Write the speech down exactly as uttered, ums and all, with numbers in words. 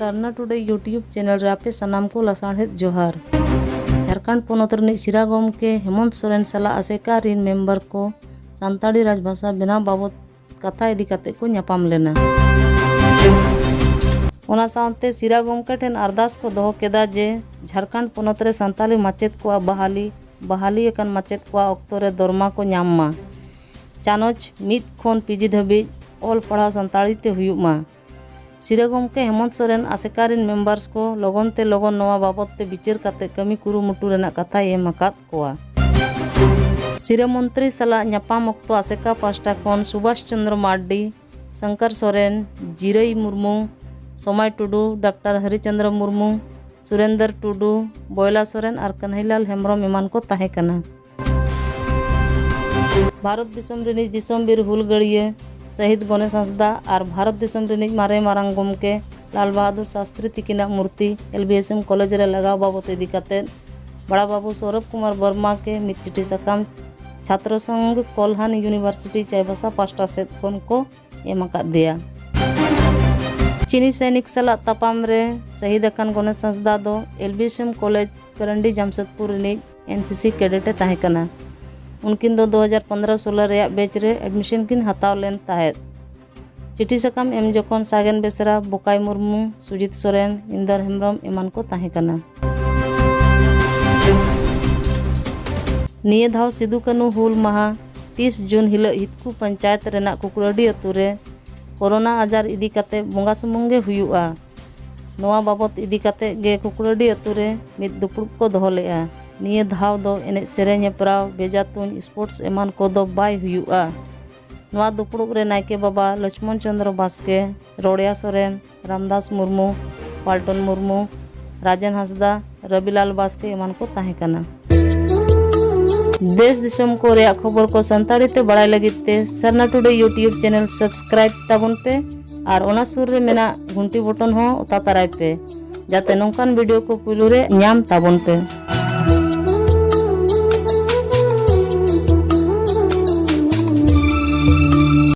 ᱥᱟᱨᱱᱟ ᱴᱩᱰᱮ YouTube channel ᱨᱮ ᱟᱯᱮ ᱥᱟᱱᱟᱢ ᱠᱚ ᱞᱟᱥᱟᱲᱦᱮᱫ ᱡᱚᱦᱟᱨ᱾ ᱡᱷᱟᱲᱠᱷᱚᱸᱰ ᱯᱚᱱᱚᱛ ᱨᱤᱱᱤᱡ ᱥᱤᱨᱟ ᱜᱚᱢᱠᱮ ᱦᱮᱢᱚᱱᱛ ᱥᱚᱨᱮᱱ ᱥᱟᱞᱟᱜ ᱟᱥᱮᱠᱟ ᱨᱤᱱ ᱢᱮᱢᱵᱟᱨ ᱠᱚ ᱥᱟᱱᱛᱟᱲᱤ ᱨᱟᱡᱽᱵᱷᱟᱥᱟ ᱵᱮᱱᱟᱣ ᱵᱟᱵᱚᱛ ᱠᱟᱛᱷᱟ ᱤᱫᱤ ᱠᱟᱛᱮ ᱠᱚ ᱧᱟᱯᱟᱢ ᱞᱮᱱᱟ᱾ ᱚᱱᱟ ᱥᱟᱶᱛᱮ ᱥᱤᱨᱟ ᱜᱚᱢᱠᱮ ᱴᱷᱮᱱ ᱟᱨᱫᱟᱥ ᱠᱚ ᱫᱚᱦᱚ ᱠᱮᱫᱟ ᱡᱮ ᱡᱷᱟᱲᱠᱷᱚᱸᱰ ᱯᱚᱱᱚᱛ ᱨᱮ ᱥᱟᱱᱛᱟᱲᱤ ᱢᱟᱪᱮᱫ ᱠᱚᱣᱟᱜ ᱵᱟᱦᱟᱞᱤ, ᱵᱟᱦᱟᱞᱤ ᱟᱠᱟᱱ ᱢᱟᱪᱮᱫ ᱠᱚᱣᱟᱜ ᱚᱠᱛᱚ ᱨᱮ ᱫᱚᱨᱢᱟ ᱠᱚ ᱧᱟᱢ ᱢᱟ᱾ ᱪᱟᱱᱚᱪ ᱢᱤᱫ ᱠᱷᱚᱱ ᱯᱤᱡᱤ ᱫᱷᱟᱹᱵᱤᱡ ᱚᱞ ᱯᱟᱲᱦᱟᱣ ᱥᱟᱱᱛᱟᱲᱤ ᱛᱮ ᱦᱩᱭᱩᱜ ᱢᱟ᱾ ᱥᱤᱨᱟᱹ ᱜᱚᱢᱠᱮ ᱦᱮᱢᱚᱱᱛ ᱥᱚᱨᱮᱱ ᱟᱥᱮᱠᱟ ᱨᱤᱱ ᱢᱮᱢᱵᱟᱨᱥ ᱠᱚ ᱞᱚᱜᱚᱱ ᱛᱮ ᱞᱚᱜᱚᱱ ᱱᱚᱣᱟ ᱵᱟᱵᱚᱛ ᱛᱮ ᱵᱤᱪᱟᱹᱨ ᱠᱟᱛᱮ ᱠᱟᱹᱢᱤ ᱠᱩᱨᱩᱢᱩᱴᱩ ᱨᱮᱱᱟᱜ ᱠᱟᱛᱷᱟᱭ ᱮᱢ ᱟᱠᱟᱫ ᱠᱚᱣᱟ᱾ ᱥᱤᱨᱟᱹ ᱢᱚᱱᱛᱨᱤ ᱥᱟᱞᱟᱜ ᱧᱟᱯᱟᱢ ᱚᱠᱛᱚ ᱟᱥᱮᱠᱟ ᱯᱟᱦᱴᱟ ᱠᱷᱚᱱ ᱥᱩᱵᱷᱟᱥ ᱪᱚᱱᱫᱨᱚ ᱢᱟᱨᱰᱤ, ᱥᱚᱝᱠᱚᱨ ᱥᱚᱨᱮᱱ, ᱡᱤᱨᱟᱹᱭ ᱢᱩᱨᱢᱩ, ᱥᱚᱢᱟᱭ ᱴᱩᱰᱩ, ᱰᱟᱠᱛᱟᱨ ᱦᱚᱨᱤᱪᱚᱱᱫᱨᱚ ᱢᱩᱨᱢᱩ, ᱥᱩᱨᱮᱱᱫᱨ ᱴᱩᱰᱩ, ᱵᱚᱭᱞᱟ ᱥᱚᱨᱮᱱ ᱟᱨ ᱠᱟᱹᱱᱦᱟᱹᱭᱞᱟᱞ ᱦᱮᱢᱵᱨᱚᱢ ᱮᱢᱟᱱ ᱠᱚ ᱛᱟᱦᱮᱸ ᱠᱟᱱᱟ᱾ ᱵᱷᱟᱨᱚᱛ ᱫᱤᱥᱚᱢ ᱨᱤᱱᱤᱡ ᱫᱤᱥᱚᱢ ᱵᱤᱨ ᱦᱩᱞᱜᱟᱹᱲᱤᱭᱟᱹ ᱥᱟᱹᱦᱤᱫ ᱜᱚᱱᱮᱥ ᱦᱟᱸᱥᱫᱟ ᱟᱨ ᱵᱷᱟᱨᱚᱛ ᱫᱤᱥᱚᱢ ᱨᱤᱱᱤᱡ ᱢᱟᱨᱮ ᱢᱟᱨᱟᱝ ᱜᱚᱢᱠᱮ ᱞᱟᱞ ᱵᱟᱦᱟᱫᱩᱨ ᱥᱟᱥᱛᱨᱤ ᱛᱤᱠᱤᱱᱟᱜ ᱢᱩᱨᱛᱤ L B S M college ᱨᱮ ᱞᱟᱜᱟᱣ ᱵᱟᱵᱚᱛ ᱤᱫᱤ ᱠᱟᱛᱮ ᱵᱟᱲᱟ ᱵᱟᱹᱵᱩ ᱥᱚᱨᱚᱵ ᱠᱩᱢᱟᱨ ᱵᱚᱨᱢᱟ ᱠᱮ ᱢᱤᱫ ᱪᱤᱴᱷᱤ ᱥᱟᱠᱟᱢ ᱪᱷᱟᱛᱨᱚ ᱥᱚᱝᱜᱷ ᱠᱚᱞᱦᱟᱱ ᱤᱭᱩᱱᱤᱵᱷᱟᱨᱥᱤᱴᱤ ᱪᱟᱭᱵᱟᱥᱟ ᱯᱟᱦᱴᱟ ᱥᱮᱫ ᱠᱷᱚᱱ ᱠᱚ ᱮᱢ ᱟᱠᱟᱫ ᱫᱮᱭᱟ᱾ ᱪᱤᱱᱤ ᱥᱚᱭᱱᱤᱠ ᱥᱟᱞᱟᱜ ᱛᱟᱯᱟᱢ ᱨᱮ ᱥᱟᱹᱦᱤᱫ ᱟᱠᱟᱱ ᱜᱚᱱᱮᱥ ᱦᱟᱸᱥᱫᱟ ᱫᱚ L B S M college ᱠᱟᱨᱟᱱᱰᱤ Jamshedpur ᱨᱤᱱᱤᱡ ᱮᱱ ᱥᱤ ᱥᱤ ᱠᱮᱰᱮᱴ ᱮ ᱛᱟᱦᱮᱸ ᱠᱟᱱᱟ᱾ ᱩᱱᱠᱤᱱ ᱫᱚ ᱫᱩ ᱦᱟᱡᱟᱨ ᱯᱚᱱᱫᱽᱨᱚ ᱥᱳᱞᱳ ᱨᱮᱭᱟᱜ ᱵᱮᱪ ᱨᱮ ᱮᱰᱢᱤᱥᱚᱱ ᱠᱤᱱ ᱦᱟᱛᱟᱣ ᱞᱮᱱ ᱛᱟᱦᱮᱸᱫ᱾ ᱪᱤᱴᱷᱤ ᱥᱟᱠᱟᱢ ᱮᱢ ᱡᱚᱠᱷᱚᱱ ᱥᱟᱜᱮᱱ ᱵᱮᱥᱨᱟ, ᱵᱚᱠᱟᱭ ᱢᱩᱨᱢᱩ, ᱥᱩᱡᱤᱛ ᱥᱚᱨᱮᱱ, ᱤᱱᱫᱚᱨ ᱦᱮᱢᱵᱨᱚᱢ ᱮᱢᱟᱱ ᱠᱚ ᱛᱟᱦᱮᱸ ᱠᱟᱱᱟ᱾ ᱱᱤᱭᱟᱹ ᱫᱷᱟᱣ ᱥᱤᱫᱩ ᱠᱟᱹᱱᱦᱩ ᱦᱩᱞ ᱢᱟᱦᱟ ᱛᱤᱥ ᱡᱩᱱ ᱦᱤᱞᱚᱜ ᱦᱤᱛᱠᱩ ᱯᱚᱧᱪᱟᱭᱮᱛ ᱨᱮᱱᱟᱜ ᱠᱩᱠᱲᱟᱹᱰᱤ ᱟᱹᱛᱩ ᱨᱮ ᱠᱳᱨᱳᱱᱟ ᱟᱡᱟᱨ ᱤᱫᱤ ᱠᱟᱛᱮ ᱵᱚᱸᱜᱟ ᱥᱩᱢᱩᱝ ᱜᱮ ᱦᱩᱭᱩᱜᱼᱟ᱾ ᱱᱚᱣᱟ ᱵᱟᱵᱚᱛ ᱤᱫᱤ ᱠᱟᱛᱮ ᱜᱮ ᱠᱩᱠᱲᱟᱹᱰᱤ ᱟᱹᱛᱩ ᱨᱮ ᱢᱤᱫ ᱫᱩᱯᱲᱩᱵ ᱠᱚ ᱫᱚᱦᱚ ᱞᱮᱫᱼᱟ᱾ ᱱᱤᱭᱟᱹ ᱫᱷᱟᱣ ᱫᱚ ᱮᱱᱮᱡ ᱥᱮᱨᱮᱧ ᱦᱮᱯᱨᱟᱣ, ᱵᱮᱡᱟ ᱛᱩᱧ, ᱥᱯᱳᱨᱴᱥ ᱮᱢᱟᱱ ᱠᱚᱫᱚ ᱵᱟᱭ ᱦᱩᱭᱩᱜᱼᱟ᱾ ᱱᱚᱣᱟ ᱫᱩᱯᱲᱩᱵ ᱨᱮ ᱱᱟᱭᱠᱮ ᱵᱟᱵᱟ ᱞᱚᱪᱷᱢᱚᱱ ᱪᱚᱸᱫᱽᱨᱚ ᱵᱟᱥᱠᱮ, ᱨᱚᱲᱮᱭᱟ ᱥᱚᱨᱮᱱ, ᱨᱟᱢᱫᱟᱥ ᱢᱩᱨᱢᱩ, ᱯᱟᱞᱴᱚᱱ ᱢᱩᱨᱢᱩ, ᱨᱟᱡᱮᱱ ᱦᱟᱸᱥᱫᱟ, ᱨᱚᱵᱤᱞᱟᱞ ᱵᱟᱥᱠᱮ ᱮᱢᱟᱱ ᱠᱚ ᱛᱟᱦᱮᱸ ᱠᱟᱱᱟ᱾ ᱫᱮᱥ ᱫᱤᱥᱚᱢ ᱠᱚ ᱨᱮᱭᱟᱜ ᱠᱷᱚᱵᱚᱨ ᱠᱚ ᱥᱟᱱᱛᱟᱲᱤ ᱛᱮ ᱵᱟᱲᱟᱭ ᱞᱟᱹᱜᱤᱫ ᱛᱮ ᱥᱟᱨᱱᱟ ᱴᱩᱰᱮ YouTube ᱪᱮᱱᱮᱞ ᱥᱟᱵᱥᱠᱨᱟᱭᱤᱵ ᱛᱟᱵᱚᱱ ᱯᱮ ᱟᱨ ᱚᱱᱟ ᱥᱩᱨ ᱨᱮ ᱢᱮᱱᱟᱜ ᱜᱷᱩᱱᱴᱤ ᱵᱚᱴᱚᱱ ᱦᱚᱸ ᱚᱛᱟ ᱛᱟᱨᱟᱭ ᱯᱮ, ᱡᱟᱛᱮ ᱱᱚᱝᱠᱟᱱ ᱵᱷᱤᱰᱤᱭᱳ ᱠᱚ ᱯᱩᱭᱞᱩ ᱨᱮ ᱧᱟᱢ ᱛᱟᱵᱚᱱ ᱯᱮ᱾